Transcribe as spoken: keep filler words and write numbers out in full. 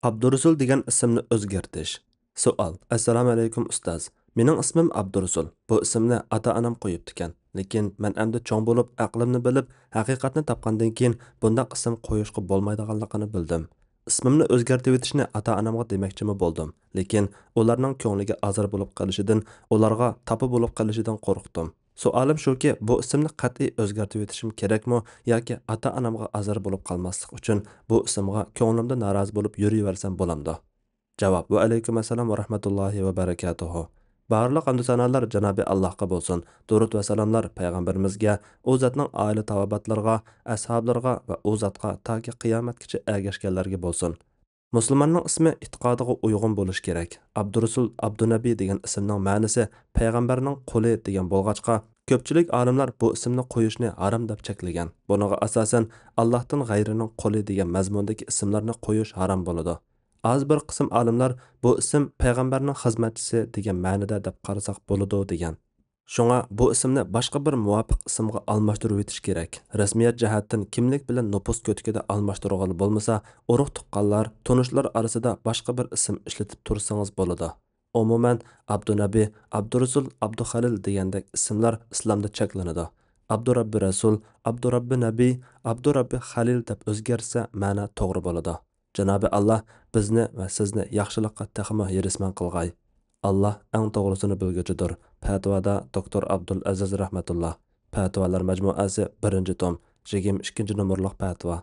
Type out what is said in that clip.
ئابدۇرۇسۇل دېگەن ئىسىمنى ئۆزگەرتىش. سوئال. ئەسسالامۇئەلەيكۇم ئۇستاز. مېنىڭ ئىسمىم ئابدۇرۇسۇل. بۇ ئىسىمنى ئاتا-ئانام قويۇپتىكەن. لېكىن مەن ئەمدى چوڭ بولۇپ، ئەقلىمنى بىلىپ، ھەقىقەتنى تاپقاندىن كېيىن بۇنداق ئىسىم قويۇشقا بولمايدىغانلىقىنى بىلدىم. ئىسمىمنى ئۆزگەرتىۋېتىشنى ئاتا-ئانامغا دېمەكچىمۇ بولدۇم. لېكىن ئۇلارنىڭ كۆڭلىگە ئازار بولۇپ قېلىشىدىن، ئۇلارغا تاپا بولۇپ قېلىشىدىن قورقتۇم. سوئالىم شۇكى، بۇ ئىسىمنى قەتئىي ئۆزگەرتىۋېتىشىم كېرەكمۇ ياكى ئاتا-ئانامغا ئازار بولۇپ قالماسلىق ئۈچۈن بۇ ئىسىمغا كۆڭلۈمدە نارازى بولۇپ يۈرۈۋەرسەم بولامدۇ؟ جاۋاب. ۋەئەلەيكۇم ئەسسالام ۋە رەھمەتۇللاھى ۋە بەرەكاتۇھۇ. بارلىق ھەمدۇ سانالار جانابى ئاللاھقا بولسۇن، دۇرۇد ۋە سالاملار پەيغەمبىرىمىزگە، ئۇ زاتنىڭ ئائىلە تاۋابىئاتلىرىغا، ئەسھابلىرىغا ۋە ئۇ زاتقا تاكى قىيامەتكىچە ئەگەشكەنلەرگە بولسۇن. مۇسۇلماننىڭ ئىسمى ئېتىقادىغا ئۇيغۇن بولۇشى كېرەك. ئابدۇرۇسۇل، ئابدۇنەبى دېگەن ئىسىمنىڭ مەنىسى پەيغەمبەرنىڭ قۇلى دېگەن بولغاچقا، كۆپچىلىك ئالىملار بۇ ئىسىمنى قويۇشنى ھارام دەپ چەكلىگەن. بۇنىڭغا ئاساسەن، ئاللاھتىن غەيرىنىڭ قۇلى دېگەن مەزمۇندىكى ئىسىملارنى قويۇش ھارام بولىدۇ. ئاز بىر قىسىم ئالىملار بۇ ئىسىم پەيغەمبەرنىڭ خىزمەتچىسى دېگەن مەنىدە دەپ قارىساق بولىدۇ دېگەن. شۇڭا بۇ ئىسىمنى باشقا بىر مۇۋاپىق ئىسىمغا ئالماشتۇرۇۋېتىش كېرەك. رەسمىيەت جەھەتتىن كىملىك بىلەن نوپۇس كۆتىكىدە ئالماشتۇرغىلى بولمىسا، ئۇرۇق-تۇغقانلار، تونۇشلار ئارىسىدا باشقا بىر ئىسىم ئىشلىتىپ تۇرسىڭىز بولىدۇ. ئومۇمەن، ئابدۇنەبى، ئابدۇرۇسۇل، ئابدۇخەلىل دېگەندەك ئىسىملار ئىسلامدا چەكلىنىدۇ. ئابدۇرەببى رەسۇل، ئابدۇرەببى نەبى، ئابدۇرەببى خەلىل دەپ ئۆزگەرتسە مەنە توغرا بولىدۇ. جانابى ئاللا بىزنى ۋە سىزنى ياخشىلىققا تېخىمۇ ھېرىسمەن قىلغاي. ئاللا ئەڭ توغرىسىنى بىلگۈچىدۇر. پەتىۋادا دوكتور ئابدۇلئەزىز رەھمەتۇللا. پەتىۋالار مەجمۇئەسى، بىرىنچى توم، يىگىرمە ئىككىنچى نومۇرلۇق پەتىۋا.